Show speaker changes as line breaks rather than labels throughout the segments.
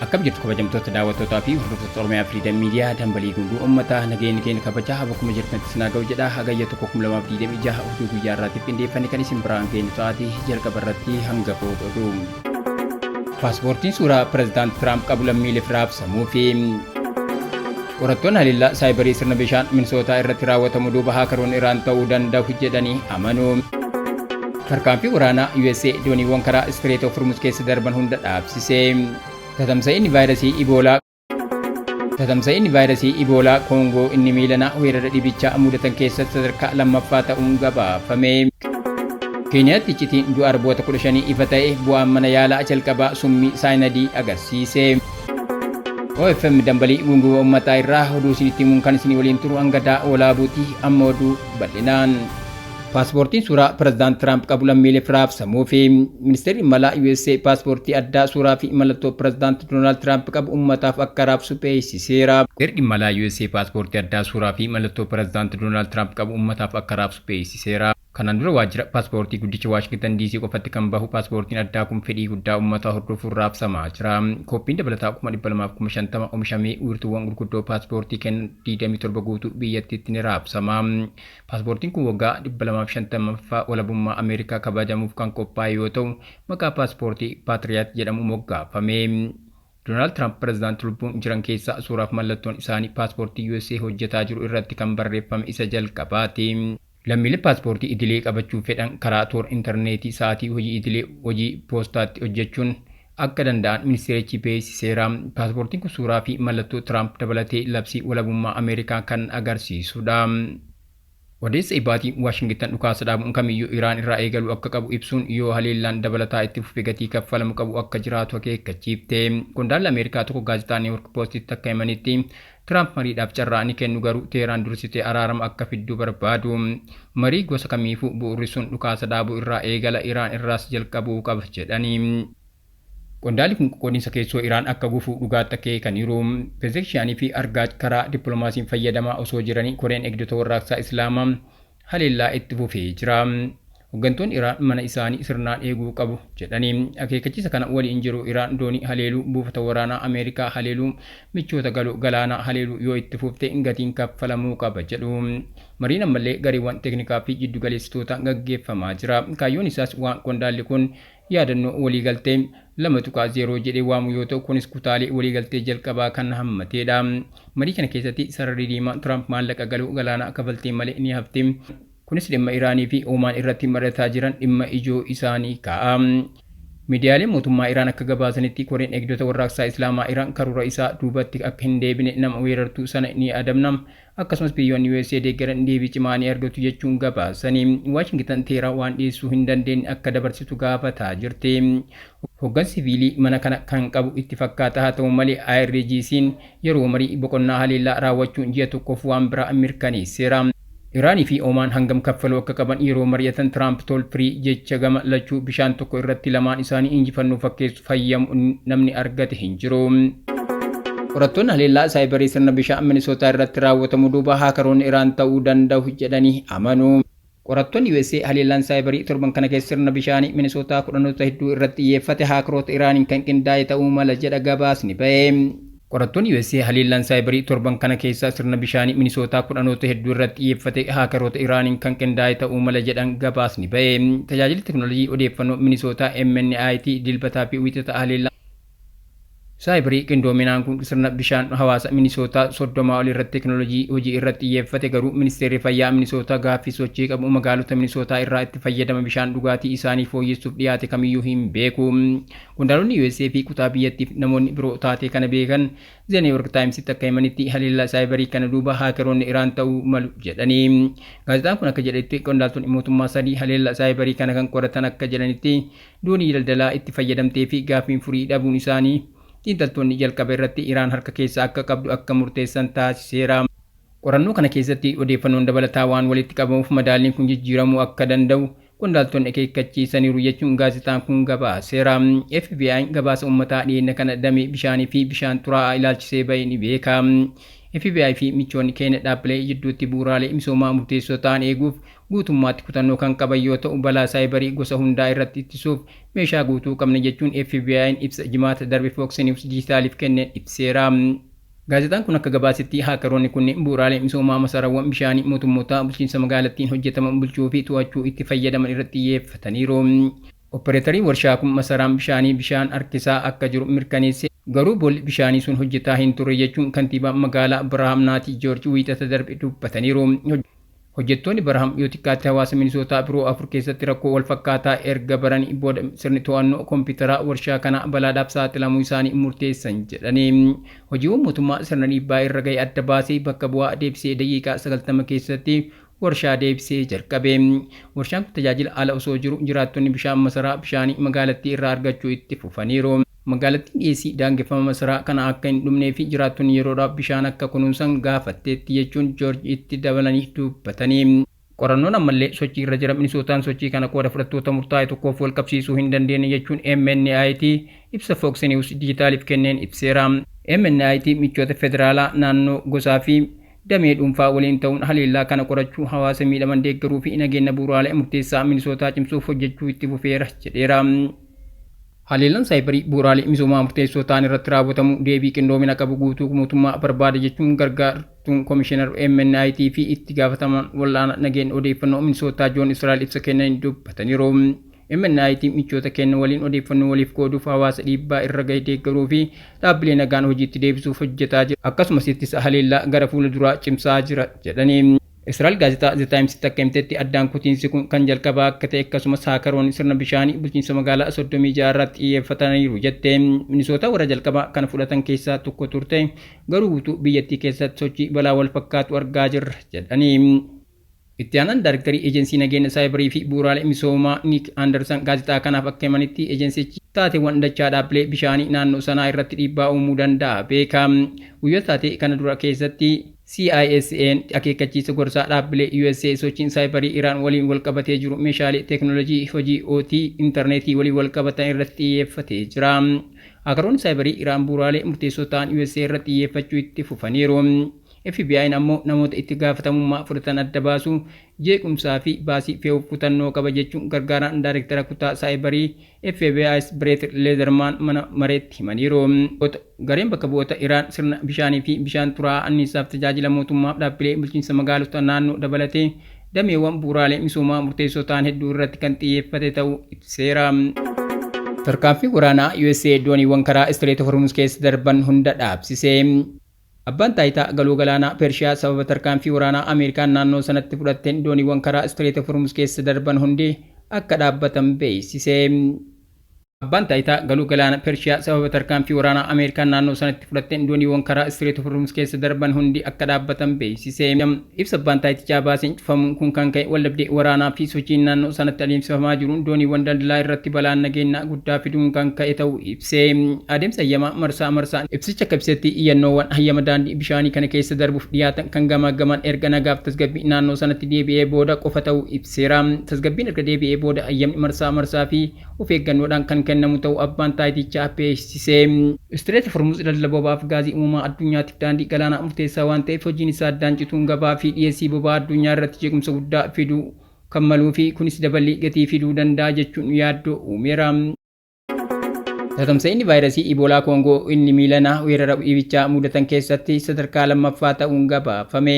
Akkam jirtu kabajamtoota daawwattootaa fi hordoftoota Oromiyaa Firiidam Miidiyaa dambalii gunduu uummataa nageenyi keenya kabajaa bakkuma jirtanitti sinaa ga'u jedha. Hagayya 1, 2026 oduu guyyaa irraatiif qindeeffanne kan isin biraan geenyu sa'aatii jalqaba irratti hangafoota oduu. Paaspoortiin suuraa Pireezidaant Tiraamp qabu lammiileef raabsamuu fi qorattoonni haleellaa saayibarii sirna bishaan Minisootaa irratti raawwatamu duuba haakaroonni Iraan ta'uu danda'u jedhanii amanu. Tarkaanfii waraanaa USA dooniiwwan karaa Strait of Hormuz keessa darban hunda dhaabsise. Tatamsa'inni vaayirasii Iboolaa Koongoo inni miilanaa weerara dhibichaa mudatan keessatti sadarkaa lammaffaa ta'uun gabaafame. Keeniyaatti iccitiin du'a arboota 15 ifa ta'e, bu'aan mana yaalaa jalqabaa summii saayinadii agarsiise. OFM dambalii gunguma uummataa irraa oduu isinitti himuun kan isinii waliin turu hangadaa Olaabuuti. Amma oduu bal'inaan. Paaspoortiin suuraa Pireezidaant Tiraamp qabu lammiileef raabsamuu fi ministeerri imalaa USA paaspoortii addaa suuraa fi mallattoo Pireezidaant Doonaald Tiraamp qabu uummataaf akka raabsu beeksiseera. Ministeerri imalaa USA paaspoortii addaa suuraa fi mallattoo Pireezidaant Doonaald Tiraamp qabu uummataaf akka raabsu beeksiseera. Kanaan dura waajjira paaspoortii guddicha Waashingtan DC qofatti kan bahu paaspoortiin addaa kun fedhii guddaa uummataa hordofuun raabsamaa jira. Kooppiin dabalataa 250,000 oomishamee wiirtuuwwan gurguddoo paaspoortii kennan 27 guutuu biyyattiitti ni raabsama. Paaspoortiin kun waggaa 250ffaa walabummaa Ameerikaa kabajamuuf kan qophaa'e yoo ta'u, maqaa paaspoortii Paatriyaat jedhamu moggaafame. Doonaald Tiraamp pireezidaantii lubbuun jiran keessaa suuraaf mallattoon isaanii paaspoortii USA hojjetaa jiru irratti kan barreeffame isa jalqabaati. Lammiileen paaspoortii idilee qabachuu fedhan karaa toora intarneetii sa'aatii hojii idilee hojii poostaatti hojjechuun akka danda'an ministeerichi beeksiseera. Paaspoortiin kun suuraa fi mallattoo Tiraamp dabalatee labsii walabummaa Ameerikaa kan agarsiisudha. Odeessa ibaatiin Waashingtan dhukaasa dhaabuun kamiyyuu Iraan irraa eegaluu akka qabu ibsuun, yoo haleellaan dabalataa itti fufe gatii kaffalamu qabu akka jiraatu akeekkachiifte. Qondaalli Ameerikaa tokko gaazexaa New York Postitti akka himanitti, Tiraamp mariidhaaf carraa ni kennu, garuu Teeraan dursitee araarama akka fidduu barbaadu. Marii gosa kamiifuu bu'uurri sun dhukaasa dhaabuu irraa eegala, Iraan irraas jalqabuu qaba jedhani. Qondaalli kun qoqqoodinsa keessoo Iraan akka gufuu dhugaatti akeekaniiru. Pezeshkiyaanii fi Argaach karaa dippiloomaasiin fayyadamaa osoo jiranii Koreen Eegdota Warraaqsaa Islaamaa haleellaa itti fufee jira. Hoggantoonni Iraan mana isaanii sirnaan eeguu qabu jedhani. Akeekkachiisa kana waliin jiru Iraan doonii haleeluu, buufata waraanaa Ameerikaa haleeluu, michoota galoo galaanaa haleeluu yoo itti fufte gatiin kaffalamuu qaba jedhu. Mariin ammallee gareewwan teeknikaa fi jiddugaleessitootaan gaggeeffamaa jira. Kaayyoon isaas waan qondaalli kun yaadannoo waliigaltee 2.0 jedhee waamu yoo ta'u, kunis kutaalee waliigaltee jalqabaa kan hammateedha. Marii kana keessatti sararri diimaan Tiraamp maallaqa galoo galaanaa kafaltii malee ni hafti. Kunis dhimma Iraanii fi Omaan irratti mari'ataa jiran dhimma ijoo isaanii kaa'a. Miidiyaaleen mootummaa Iraan akka gabaasanitti, Koreen Eegdota Warraaqsaa Islaamaa Iraan karoora isaa duubatti akka hin deebine, nama weerartuu sana ni adabna, akkasumas biyyoonni USA deeggaran deebii cimaa ni argatu jechuun gabaasanii. Waashingtan Teeraan waan dhiyeessuu hin dandeenye akka dabarsitu gaafataa jirti. Hoggansi siviilii mana kana kan qabu itti fakkaata, haa ta'u malee IRGC'n yeroo marii boqonnaa haleellaa raawwachuun ji'a tokkoof waan biraa mirkaneesseera. Iraanii fi Omaan hangam kaffaluu akka qaban yeroo mari'atan, Tiraamp toll free jecha gama lachuu bishaan tokko irratti lamaan isaanii injifannoo fakkeessu fayyamu namni argate hin jiru. Qorattoonni haleellaa saayibarii sirna bishaan Minisootaa irratti raawwatamu duuba haakaroonni Iraan ta'uu danda'u jedhanii amanu. Qorattoonni USA haleellaan saayibarii torban kana keessa sirna bishaanii Minisootaa kudhanoota hedduu irratti xiyyeeffate haakaroota Iraaniin kan qindaa'e ta'uu mala jedha gabaasni ba'e. Qorattoonni USA haleellaan saayibarii torban kana keessa sirna bishaanii Minisootaa kudhanoota hedduu irratti xiyyeeffate haakaroota Iraaniin kan qindaa'e ta'uu mala jedhan gabaasni ba'e. Tajaajilli teknoolojii odeeffannoo Minisootaa MNIT Dilbataa fi Wiixata haleellaa saayibarii qindoominaan kun sirna bishaan hawaasa Minisootaa 30 ol irratti teknoolojii hojii irratti xiyyeeffate. Garuu ministeerri fayyaa Minisootaa gaaffii sochii qabu magaalota Minisootaa irraa itti fayyadama bishaan dhugaatii isaanii fooyyessuuf dhiyaate kamiyyuu hin beeku. Qondaalonni USA fi kutaa biyyattiif namoonni biroo taatee kana beekan The New York Timesitti akka himanitti, haleellaa saayibarii kana duuba haakeroonni Iraan ta'uu malu jedhanii. Gaazexaan kun akka jedhetti, qondaaltonni mootummaa sadii haleellaa saayibarii kana kan qoratan akka jedhanitti, doonii daldalaa itti fayyadamtee fi gaaffiin furii dhabuun isaanii xiinxaltoonni jalqaba irratti Iraan harka keessaa akka qabdu akka murteessan taasiseera. Qorannoo kana keessatti odeeffannoon dabalataa waan walitti qabamuuf madaalliin kun jijjiiramuu akka danda'u qondaaltonni akeekkachiisaniiru jechuun gaazexaan kun gabaaseera. FBI'n gabaasa uummataa dhiyeenya kana damee bishaanii fi bishaan xuraa'aa ilaalchisee ba'e ni beeka. FBI fi michoonni keenya dhaabbilee jidduutti bu'uuraalee misoomaa murteessoo ta'an eeguuf Guutummaatti kutannoo kan qaban yoo ta'u, balaa saayibarii gosa hundaa irratti ittisuuf meeshaa guutuu qabna jechuun FBI'n ibsa Jimaata darbe Fox News Dijitaaliif kenneen ibseera. Gaazexaan kun akka gabaasetti, haakaroonni kunneen bu'uuraalee misoomaa masarawwan bishaanii mootummootaa bulchiinsa magaalattiin hojjetaman bulchuu fi to'achuu itti fayyadaman irratti xiyyeeffataniiru. Opereetariin warshaa kun masaraan bishaanii bishaan harkisaa akka jiru mirkaneesse, garuu boolli bishaanii sun hojjetaa hin turre jechuun kantiibaan magaalaa Birahaam Naatii Joorji Wiixata darbe dubbataniiru. Hojjettoonni Barham yoo xiqqaatti hawaasa Minisootaa biroo afur keessatti rakkoo wal fakkaataa erga baranii booda sirni to'annoo kompiitaraa warshaa kanaa balaadhaaf saaxilamuu isaanii murteessan jedhanii. Hojiiwwan mootummaa sirna dhiibbaa irra ga'e adda baasee bakka bu'aa deebisee daqiiqaa 90 keessatti warshaa deebisee jalqabe. Warshaan kun tajaajila ala osoo jiru jiraattonni bishaan masaraa bishaanii magaalattii irraa argachuu itti fufaniiru. Magaalattiin dhiyeessii daangeffama masaraa kana akka hin dhumnee fi jiraattonni yeroodhaaf bishaan akka kunuunsan gaafatteetti jechuun Joorji itti dabalanii dubbatanii. Qorannoon ammallee sochii irra jira. Minisootaan sochii kana qooda fudhattoota murtaa'e tokkoof wal qabsiisuu hin dandeenye jechuun MNIT ibsa Fox News Dijitaaliif kenneen ibseera. MNIT michoota federaalaa, naannoo, gosaa fi damee dhuunfaa waliin ta'uun haleellaa kana qorachuu, hawaasa miidhaman deeggaruu fi nageenya bu'uuraalee murteessaa Minisootaa cimsuuf hojjechuu itti fufeera jedheera. Haleellaan saayibarii bu'uuraalee misoomaa murteessoo ta'an irratti raawwatamu deebii qindoomina qabu guutuu mootummaa barbaada jechuun gargaartuun komishinar MNIT fi itti gaafataman wal'aana nageenya odeeffannoo Minisootaa Joon Israa'el ibsa kennaniin dubbataniiru. MNIT michoota kenna waliin odeeffannoo waliif qooduuf, hawaasa dhiibbaa irra gahe deeggaruu fi dhaabbilee nagaan hojiitti deebisuuf hojjetaa jira. Akkasumas ittisa haleellaa gara fuula duraa cimsaa jira jedhanii. Israa'el gaazexaa The Timesitti akka himtetti, addaan kutiinsi kun kan jalqabaa akka ta'e, akkasumas haakaroonni sirna bishaanii bulchiinsa magaalaa 36 irratti xiyyeeffataniiru jette. Minisootaa warra jalqabaa kana fudhatan keessaa tokko turte, garuu guutuu biyyattii keessatti sochii balaa wal fakkaatu argaa jirra jedhanii. Itti aanaan daarektarii Ejensii Nageenya Saayibarii fi Bu'uuraalee Misoomaa Niik Anderson gaazexaa kanaaf akka himanitti, ejensichi taateewwan dachaa dhaabbilee bishaanii naannoo sanaa irratti dhiibbaa uumuu danda'a beeka. Guyyoota taatee kana dura keessatti CISA'n akeekkachiisa gorsaa dhaabbilee USA sochiin saayibarii Iraan waliin wal qabatee jiru meeshaalee teeknoolojii hojii OT intarneetii waliin wal qabatan irratti xiyyeeffatee jira. Haakaroonni saayibarii Iraan bu'uuraalee murteessoo ta'an USA irratti xiyyeeffachuu itti fufaniiru. FBI'n ammoo namoota itti gaafatamummaa fudhatan adda baasuu, jeequmsaa fi baasii fe'uuf kutannoo qaba jechuun gargaaraan daayirektara kutaa saayibarii FBI Brett Leatherman mana mareetti himaniiru. Gareen bakka bu'oota Iraan sirna bishaanii fi bishaan xuraa'aa anniisaaf tajaajila mootummaaf dhaabbilee bulchiinsa magaalota naannoo dabalatee dameewwan bu'uuraalee misoomaa murteessoo ta'an hedduu irratti kan xiyyeeffate ta'uu ibseera. Tarkaanfii waraanaa USA dooniiwwan karaa Strait of Hormuz keessa darban hunda dhaabsise. Abbaan taayitaa galoo galaanaa Pershiyaa sababa tarkaanfii waraanaa Ameerikaan naannoo sanatti fudhatteen dooniiwwan karaa Strait of Hormuz keessa darban hundi akka dhaabbatan beeksise. Abbaan taayitaa galoo galaana Pershiyaa sababa tarkaanfii waraanaa Ameerikaan naannoo sanatti fudhatteen dooniiwwan karaa Strait of Hormuz keessa darban hundi akka dhaabbatan beeksise. Ibsa abbaan taayitichaa baaseen, cufamuun kun kan ka'e waldhabdee waraanaa fi sochiin naannoo sanatti adeemsifamaa jiruun dooniiwwan daldalaa irratti balaan nageenyaa guddaa fiduun kan ka'e ta'uu ibse. Adeemsa hayyamaa marsaa marsaan. Ibsicha akka ibsetti, iyyannoowwan hayyama daandii bishaanii kana keessa darbuuf dhiyaatan kan gamaaggaman erga nagaaf tasgabbii naannoo sanatti deebi'ee booda qofa ta'uu ibseera. Tasgabbiin erga deebi'ee booda hayyamni marsaa marsaa fi of eeggannoodhaan kan kennamu ta'uu abbaan taayitichaa beeksise. Strait of Hormuz daldala boba'aa fi gaazii uumamaa addunyaatiif daandii galaanaa murteessaa waan ta'eef, hojiin isaa addaan cituun gabaa fi dhiyeessii boba'aa addunyaa irratti jeequmsa guddaa fiduu kan maluu fi kunis daballii gatii fiduu danda'a jechuun yaaddoo uumeera. Tatamsa'inni vaayirasii Iboolaa Koongoo inni miilanaa weerara dhibichaa mudatan keessatti sadarkaa lammaffaa ta'uun gabaafame.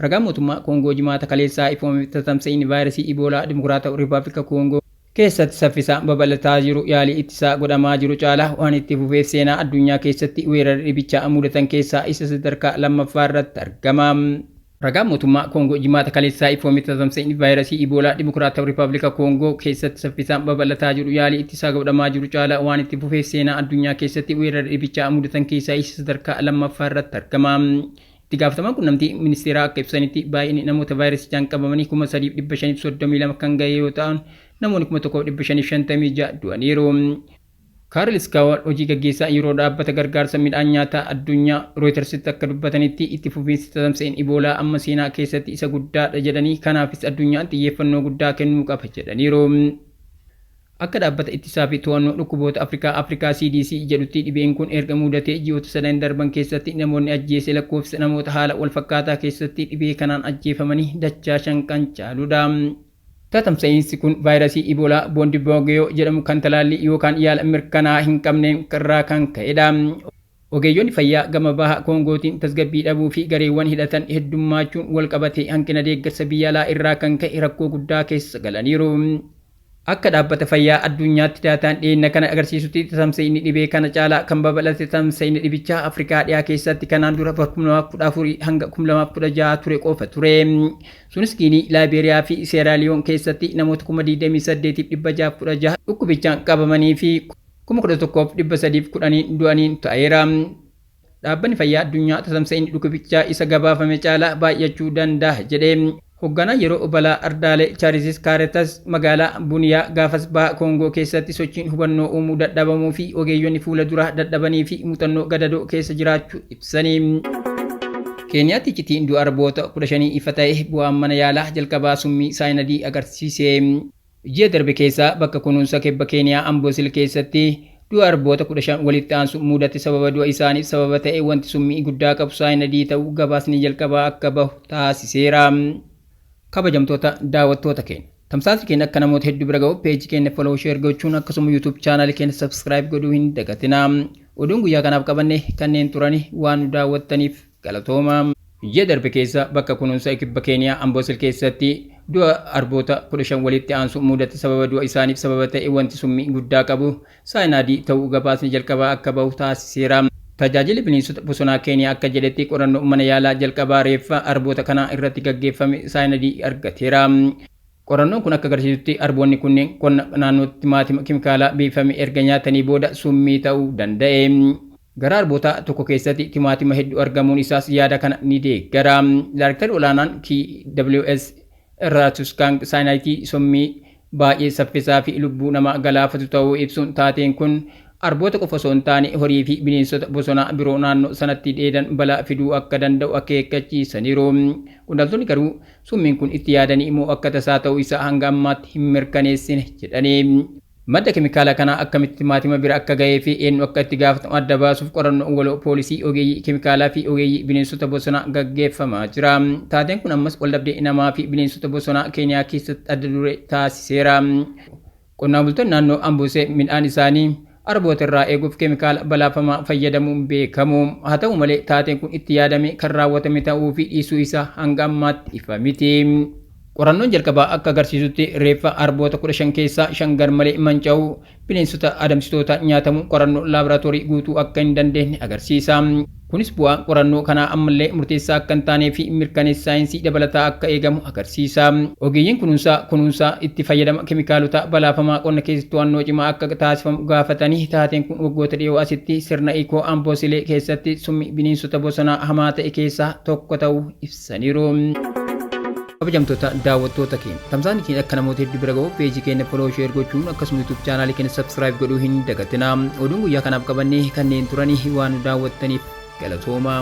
Ragaan mootummaa Koongoo Jimaata kaleessaa ifoome tatamsa'inni vaayirasii Iboolaa Dimokiraatawaa Rippaabilika Koongoo keessatti saffisaan babal'ataa jiru yaalii ittisaa godhamaa jiru caalaa waan itti fufeef seenaa addunyaa keessatti weerara dhibichaa mudatan keessaa isa sadarkaa lammaffaa irratti argama. Ragaan mootummaa Koongoo Jimaata kaleessaa ifoome tatamsa'inni vaayirasii Iboolaa Dimokiraatawaa Rippaabilika Koongoo keessatti saffisaan babal'ataa jiru yaalii ittisaa godhamaa jiru caalaa waan itti fufeef seenaa addunyaa keessatti weerara dhibichaa mudatan keessaa isa sadarkaa lammaffaa irratti argama. Itti gaafatamaan qunnamtii ministeeraa akka ibsanitti, baay'inni namoota vaayirasichaan qabamanii 3,532 kan gahe yoo ta'an, namoonni 1,556 du'aniiru. Kaarl Iskaawal, hojii gaggeessaa yeroo dhaabbata gargaarsa midhaan nyaataa addunyaa, Reutersitti akka dubbatanitti, itti fufiinsi tatamsa'in Iboolaa amma seenaa keessatti isa guddaadha jedhanii, kanaafis addunyaan xiyyeeffannoo guddaa kennuu qaba jedhaniiru. Akka dhaabbata ittisaa fi to'annoo dhukkuboota Afrikaa Afrikaa CDC jedhutti dhibeen kun erga mudatee ji'oota sadan darban keessatti namoonni ajjeese lakkoofsa namoota haala wal fakkaataa keessatti dhibee kanaan ajjeefamanii dachaa 5 kan caaludha. Tatamsa'iinsi kun vaayirasii Iboolaa Boondiboogeeyoo jedhamu kan talaallii yookaan yaala mirkanaa hin qabneen irraa kan ka'edha. Ogeeyyonni fayyaa gama baha Koongootiin tasgabbii dhabuu fi gareewwan hidhatan heddummaachuun wal qabatee hanqina deeggarsa biyya alaa irraa kan ka'e rakkoo guddaa keessa galaniiru. Akka dhaabbata fayyaa addunyaatti daataan dhiyeenya kana agarsiisutti tamsa'inni dhibee kana caalaa kan babal'ate tamsa'inni dhibichaa Afrikaa dhiyaa keessatti kanaan dura 2014 hanga 2016 ture qofa ture. Sunis Giinii, Laayibeeriyaa fi Seeraaliyoon keessatti namoota 28,616 dhukkubichaan qabamanii fi 11,310 du'aniin ta'eera. Dhaabbanni fayyaa addunyaa tamsa'inni dhukkubichaa isa gabaafame caalaa baay'achuu danda'a jedhe. Hoogganaa yeroo balaa ardaalee Chaarisis Kaaretas magaalaa Buniyaa gaafas baha Koongoo keessatti sochiin hubannoo uumuu dadhabamuu fi ogeeyyonni fuula duraa dadhabanii fi muuxannoo gadadoo keessa jiraachuu ibsanii. Keeniyaatti iccitiin du'a arboota 15 ifa ta'e bu'aan mana yaalaa jalqabaa summii saayinadii agarsiise. Ji'a darbe keessaa bakka kunuunsa kibba Keeniyaa Amboosil keessatti du'a arboota 15 walitti aansu mudate sababa du'a isaaniif sababa ta'e wanti summii guddaa qabu saayinadii ta'uu gabaasni jalqabaa akka bahu taasiseera. Kabajamtoota daawwattoota keenya. Tamsaasni keenya akka namoota hedduu bira ga'u peejii keenya follow share gochuun akkasuma YouTube chaanaalii keenya subscribe godhuu hin dagatinaa. Oduun guyyaa kanaaf qabanne kanneen turani waan nu daawwattaniif galatooma. Ji'a darbe keessa bakka kunuunsa kibba Keeniyaa Amboosil keessatti du'a arboota 15 walitti aansu mudate sababa du'a isaaniif sababa ta'e wanti summii guddaa qabu saayinaadii ta'uu gabaasni jalqabaa akka bahu taasiseera. Tajaajilli bineensota bosonaa Keeniyaa akka jedhetti qorannoo mana yaalaa jalqabaa reeffa arboota kanaa irratti gaggeeffame saayinadii argateera. Qorannoon kun akka agarsiisutti arboonni kunneen qonna naannootti timaatima keemikaalaa biifame erga nyaatanii booda summii ta'uu danda'e. Garaa arbootaa tokko keessatti timaatima hedduu argamuun isaas yaada kana ni deeggara. Daarektarri olaanaan KWS Irraatuskaang saayinaayitii summii baay'ee saffisaa fi lubbuu namaa galaafatu ta'uu ibsuun taateen kun arboota qofa osoo hin taane horii fi bineensota bosonaa biroo naannoo sanatti dheedan balaa fiduu akka danda'u akeekkachiisaniiru. Qondaaltonni garuu summiin kun itti yaadanii immoo akka tasaa ta'uu isaa hanga ammaatti hin mirkaneessine jedhanii. Madda keemikaala kanaa akkamitti timaatima bira akka ga'ee fi eenyu akka itti gaafatamu adda baasuuf qorannoo waloo poolisii ogeeyyii keemikaalaa fi ogeeyyii bineensota bosonaa gaggeeffamaa jira. Taateen kun ammas waldhabdee namaa fi bineensota bosonaa Keeniyaa keessatti adda duree taasiseera. Qonnaan bultoonni naannoo Ambosee midhaan isaanii arboota irraa eeguuf keemikaala balaafamaa fayyadamuun beekamu. Haa ta'u malee taateen kun itti yaadame kan raawwatame ta'uu fi dhiisuu isaa hanga ammaatti ifa miti. Qorannoon jalqabaa akka agarsiisutti reeffa arboota 15 keessaa 5 garmalee manca'uu bineensota adamsitoota nyaatamu qorannoo laaboraatoorii guutuu akka hin dandeenye agarsiisa. Kunis bu'aan qorannoo kanaa ammallee murteessaa akka hin taanee fi mirkaneessa saayinsii dabalataa akka eegamu agarsiisa. Ogeeyyiin kunuunsaa itti fayyadama keemikaalota balaafamaa qonna keessatti to'annoo cimaa akka taasifamu gaafatanii taateen kun waggoota dhiyoo asitti sirna ikoo amboosilee keessatti summii bineensota bosonaa hamaa ta'e keessaa tokko ta'uu ibsaniiru. Kabajamtoota daawwattoota keenya tamsaasni keenya akka namoota hedduu bira ga'u peejii keenya follow share gochuun akkasuma YouTube chaanaalii keenya subscribe godhuu hin dagatinaa. Oduun guyyaa kanaaf qabannee kanneen turanii waan nu daawwattaniif galatooma.